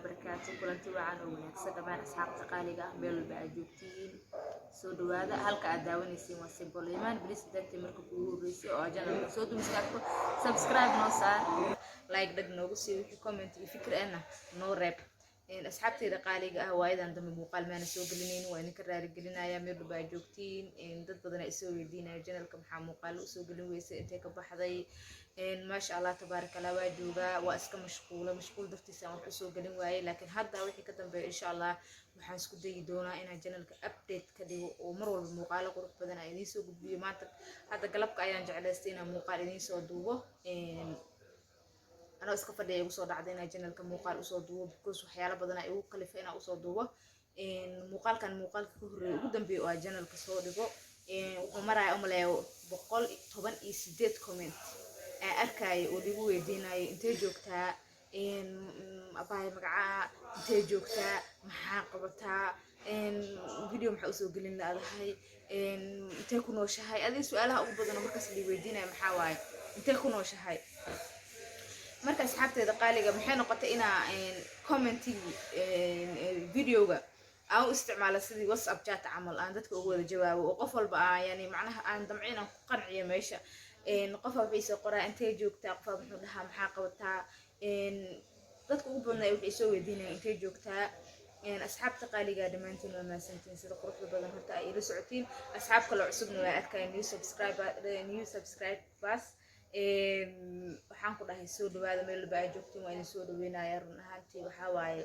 Wabarakaatu. Kulanti wacan oo wanaagsan dhammaan asxaabta qaaliga ah, meel walba aad joogtiin, soo dhawaada. Halka aad daawanaysiin waa Simple Iman. Please, dadtii marka kugu horreysay oo channelka soo dumistaagto, subscribe noo saar, like dhag noogu sii, wixii comment iyo fikir ahna noo reeb. Asxaabteyda qaaliga ah, waayadan dambe muuqaal maana soo gelinaynin, waa idinka raaligelinaya. Meel walba aad joogtiin, dad badan ay isoo weydiinaya channelka maxaa muuqaalo usoo gelin weysay, intay ka baxday. Maasha Allah, tabaaraka Allah, waa joogaa, waa iska mashquula, mashquul dartiisa aan wax usoo gelin waayey. Laakiin hadda wixii ka dambeeya, insha Allah, waxaan isku dayi doonaa inaan channelka update ka dhigo oo mar walba muuqaalo qurux badan aan idiin soo gudbiyo. Maanta hadda galabka ayaan jeclaystay inaan muuqaal idiin soo duubo. Anoo iska fadhiya igu soo dhacday inaan channelka muuqaal usoo duubo, because waxyaalo badan aa igu kalifay inaan usoo duubo muuqaalkan. Muuqaalka ka horreeya, ugu dambeeya oo aan channelka soo dhigo, wuxuu maraya umaleeya 118 comment aa arkaya oo ligu weydiinaya: intee joogtaa abaay, magacaa, intee joogtaa, maxaa qabataa, video maxaa usoo gelin laadahay, intee ku nooshahay? Adiga su-aalaha ugu badanoo markaas lii weydiinaya maxaa waaye? Intee ku nooshahay? Marka asxaabteeda qaaliga, maxay noqotay inaa commentigii videoga aan u isticmaalo sidii WhatsApp chat camal, aan dadka ugu wada jawaabo oo qof walba aan yani macnaha aan damco inaan ku qanciyo meesha. Qofa wuxuu isoo qoraa intee joogtaa, qofaa muxuu dhahaa maxaa qabataa. Dadka ugu badnaa waxay soo weydiinaya intee joogtaa. Asxaabta qaaliga, dhammaantiin waa mahadsantiin sida quruxda badan horta ay ila socotiin. Asxaab kale cusubna waa arkaya, new subscriber, new subscribers, waxaan ku dhahay soo dhawaada. Meel walba aad joogtiin waa idin soo dhaweynaya. Run ahaantii waxaa waaye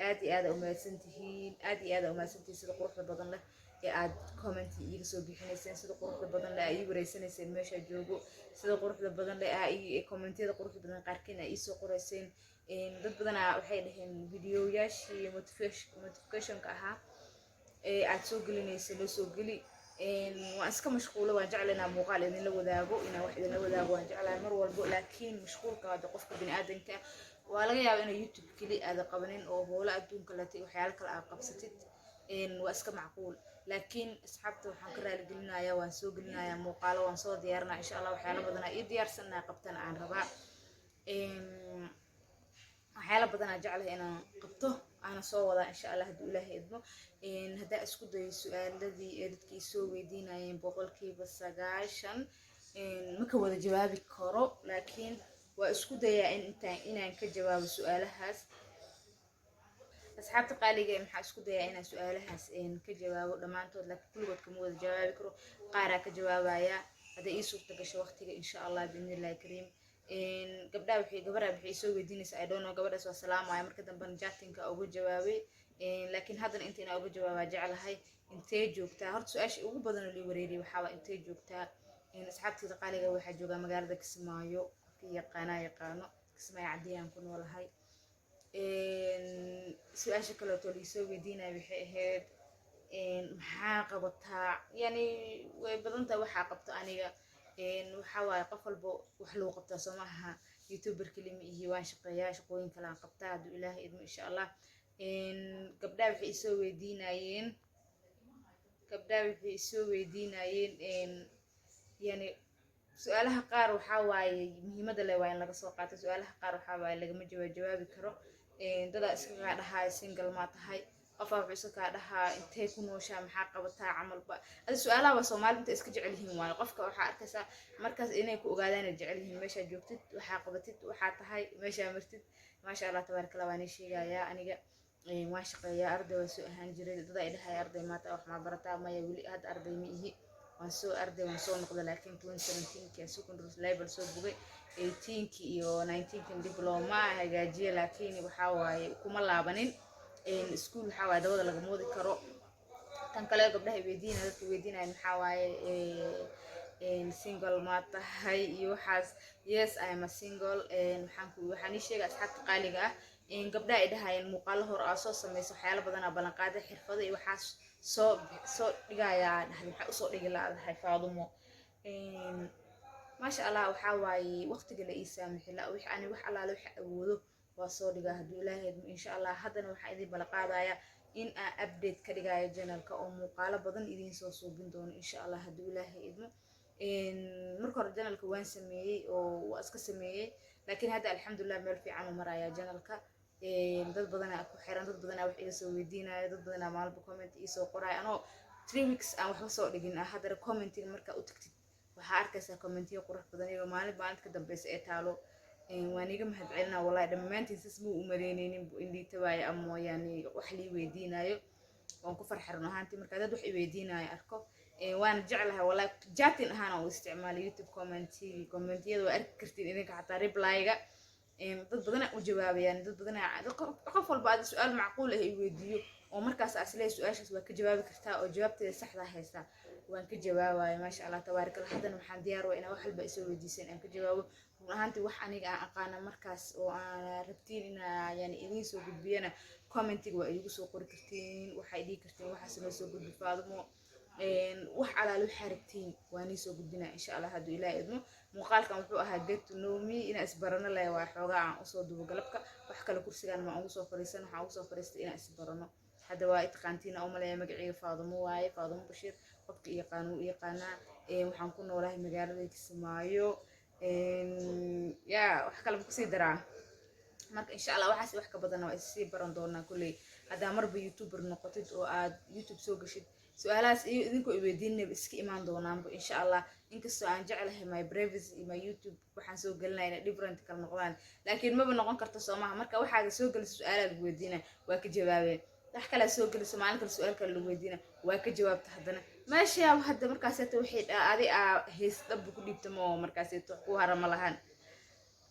aad iyo aad umahadsan tihiin, aad iyo aad umahadsantihiin sida quruxda badan leh ee aad comment iiga soo bixinayseen, sida quruxda badan leh aa ii wareysanayseen meesha joogo, sida quruxda badan leh aa commentiyada quruxda badan qaarkiin aa iisoo qorayseen. Dad badanaa waxay dhaheen videoyaashii motivationka ahaa ee aad soo gelinaysa noo soo geli. Waan iska mashquula. Waan jeclay inaan muuqaal idinla wadaago, inaan wax idinla wadaago waan jeclahay mar walbo, laakiin mashquulka hadda qofka biniaadanka waa laga yaabaa inuu YouTube keli aada qabanin oo howlo adduunka lete, waxyaalo kale aad qabsatid, waa iska macquul. Laakiin asxaabta waxaan ka raaligelinayaa, waan soo gelinayaa muuqaalo, waan soo diyaarinaa insha Allah. Waxyaalo badanaa ii diyaarsanaa qabtana aan rabaa, waxyaalo badanaa jeclahay inaan qabto, aana soo wadaa insha Allah hadduu Ilaahay idmo. Haddaa isku dayo su-aaladii ee dadkii soo weydiinayeen, 90% ma ka wada jawaabi karo, laakiin waa isku dayaa in intaan inaan ka jawaabo su-aalahaas. Asxaabta qaaliga, maxaa isku dayaa inaan su-aalahaas ka jawaabo dhammaantood, laakiin kulligood kama wada jawaabi karo. Qaaraa ka jawaabaya hadday ii suurta gasho waqtiga, insha Allah, biidnillahi kariim. Gabdhaha waxay, gabadha waxay soo weydiinaysaa, I don't know, gabadhaas waa salaamaya. Marka dambena chattingka uga jawaabay, laakiin haddana inta inaa uga jawaabaa jeclahay. Intee joogtaa? Horta su-aasha ugu badan oo lii wareeriyay waxaa waa intee joogtaa. Asxaabteyda qaaliga, waxaa joogaa magaalada Kismaayo. Qofkii yaqaanaa yaqaano, Kismaayo cadiyaan ku noolahay. Su-aasha kaleeto liisoo weydiinaya waxay ahayd maxaa qabataa? Yani way badan tahay waxaa qabto aniga. Waxaa waaye qof walba wax lagu qabtaa, soo maaha? YouTuber keli ma ihi, waan shaqeeyaa, shaqooyin kale aan qabtaa hadduu Ilaahay idmo, insha Allah. Gabdhaha waxay isoo weydiinayeen, gabdhaha waxay isoo weydiinayeen, yani su-aalaha qaar waxaa waaye muhiimadda leh waa in laga soo qaato. Su-aalaha qaar waxaa waaye lagama jawaabi karo. Dadaa iska kaa dhahaaya single maa tahay, qofaa wuxuu iska kaa dhahaa intee ku nooshaa, maxaa qabataa camalba. Adi su-aalaha waa Soomaali inta iska jecel yihiin waayo. Qofka waxaa arkaysaa markaas inay ku ogaadaan ay jecel yihiin meeshaa joogtid, waxaa qabatid, waxaa tahay, meeshaa martid. Maasha Allah, tabaaraka Allah, waan ii sheegayaa. Aniga waan shaqeeyaa, arday waan soo ahaan jiray. Dad ay dhahay arday maata, wax maa barataa? Maya, weli hadda arday ma ihi. Waan soo arday waan soo noqday, laakiin 2017kii secondary level soo bogay, 18kii iyo 19kii diploma hagaajiye, laakiin waxaa waaye kuma laabanin iskuul. Waxaa waaye dabada lagama wadi karo. Tan kale gabdhaha weydiinaya, dadka weydiinaya maxaa waaye single ma tahay iyo waxaas. Yes, I am a single. Waxaan ii sheegay asxaabta qaaliga ah, gabdhaha ay dhahayeen muuqaalo hor aa soo sameysa, waxyaalo badanaa ballanqaada, xirfado iyo waxaas soo dhigayaa dhahday, maxaa usoo dhigi laadahay Faadumo? Maasha Allah, waxaa waaye waqtiga la ii saamixi la wix ani wax allaale waxa awoodo waa soo dhigaa hadduu Ilaahay idmo, insha Allah. Haddana waxaa idin ballanqaadaya in aan update ka dhigayo channelka oo muuqaalo badan idiin soo suubin doono, insha Allah, hadduu Ilaahay idmo. Marka hore channelka waan sameeyey oo waa iska sameeyey, laakiin hadda alxamdulilah meel fiican u marayaa channelka. Dad badanaa ku xiran, dad badanaa wax iga soo weydiinayo, dad badanaa maalinba comment iisoo qoraayo. Anoo 3 weeks aan waxba soo dhigin, haddana commentiga markaa u tagtid waxaa arkaysaa commentiyo qurux badan iyagoo maalin maalinta ka dambeysa ee taalo. Waan iga mahadcelinaa wallahi dhammaantiin. Sas muu u maleyneynin in liitabaayo ama yani wax lii weydiinayo. Waan ku farxay run ahaantii markaa dad wax i weydiinayo arko. Waana jeclahay wallahi, chatting ahaan aan u isticmaalay YouTube commentiyada. Waa arki kartiin idinka xataa replyga, dad badanaa u jawaabayaan, dad badanaa, qof walba aad su-aal macquul ah i weydiiyo oo markaas aa isleeyahay su-aashaas waa ka jawaabi kartaa oo jawaabteeda saxdaa haystaa, waan ka jawaabaya. Maasha Allah, tabaarak Allah. Haddana waxaan diyaar waa inaa wax walba isoo weydiisan aan ka jawaabo. Run ahaantii wax aniga aan aqaana markaas oo aan rabtiin inaa yani idiin soo gudbiyana, commentiga waa iigu soo qori kartiin, waxay dhihi kartiin waxaas noo soo gudbi Faadumo. Wax alaale waxaa rabtiin waa nii soo gudbinaa insha Allah hadduu Ilaah idmo. Muuqaalkan wuxuu ahaa get to know me, inaa isbarano leh waa xoogaa aan usoo dubo galabka. Wax kale kursigan ma ugu soo fariisan, waxaan ugu soo fariistay inaan isbarano. Hadda waa itaqaantiin aan umaleeya, magacayga Faadumo waaye, Faadumo Bashiir. Qofka i yaqaan wuu i yaqaanaa. Waxaan ku noolahay magaalada Kismaayo. Ya, wax kale ma kusii daraa? Marka insha Allah waxaas wax ka badanna waa issii baran doonaa kulley. Haddaa marba YouTuber noqotid oo aad YouTube soo gashid, su-aalahaas iyo idinkoo iweydiinayba iska imaan doonaanba insha Allah. Inkastoo aan jeclahay my privacy iyo my YouTube waxaan soo gelinaya inay different kala noqdaan, laakiin maba noqon karto soomaha. Marka waxaaga soo geliso su-aalaa lagu weydiina, waa ka jawaabeen. Wax kalaa soo geliso, maalin kale su-aal kale lagu weydiina, waa ka jawaabta. Haddana meesha hadda markaaseeto wixii adi aa hays dhabba ku dhiibta moo markaaseeto wax ku hara ma lahan.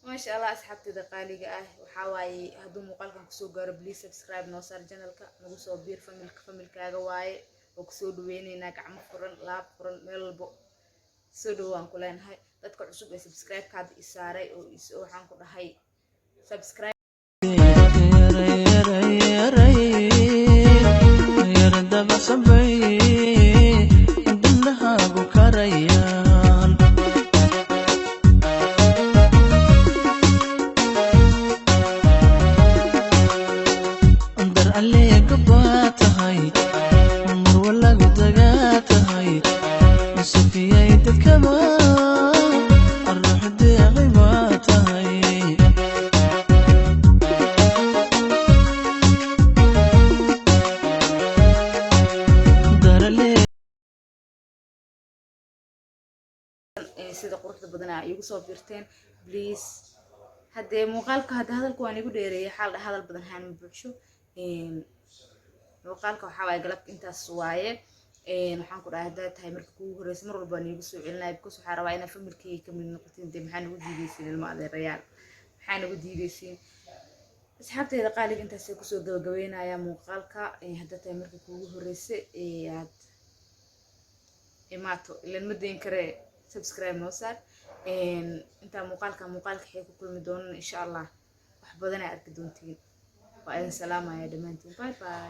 Maasha Allah, asxaabteeda qaaliga ah, waxaa waaye hadduu muuqaalkan kusoo gaaro, please subscribe noo saar channelka, nagu soo biir familka, familkaaga waaye oo kusoo dhaweyneynaa gacmo furan, laab furan, meel walbo soo dhowo waan ku leenahay. Dadka cusub ee subscribe-ka hadda i saaray oo waxaan ku dhahay subscribe. Yaray yaray yar dabacsanbay indhahaagu karayaan. Dar aleega baa tahay, marwa lagu dagaa tahay, safiyay dadkaba ruux deeqay baa tahay. Darale. Sida quruxda badanaa iigu soo biirteen, please. Haddee muuqaalka hadda hadalka waan igu dheereeyay, xaal hadal badan haan ma buuxsho. Muuqaalka waxaa waaye galabka intaas waaye. Waxaan ku dhahay haddaad tahay marka kugu horeysa, mar walba waan iigu soo celinaya because waxaa rabaa inaad familkayga ka mid noqotiin. Dee maxaa nagu diideysiin, ilmo adeerayaal? Maxaa nagu diideysiin? Asxaabteyda qaaliga, intaasay kusoo gabagabeynaya muuqaalka. Haddaad tahay marka kugu horeysa ee aad imaato, ilan ma dayn karee, subscribe noo saar. Intaa muuqaalka muuqaalka xay ku kulmi doonaan insha Allah, wax badanaa arki doontiin. Waa idin salaamaya dhammaantiin. Bye bye.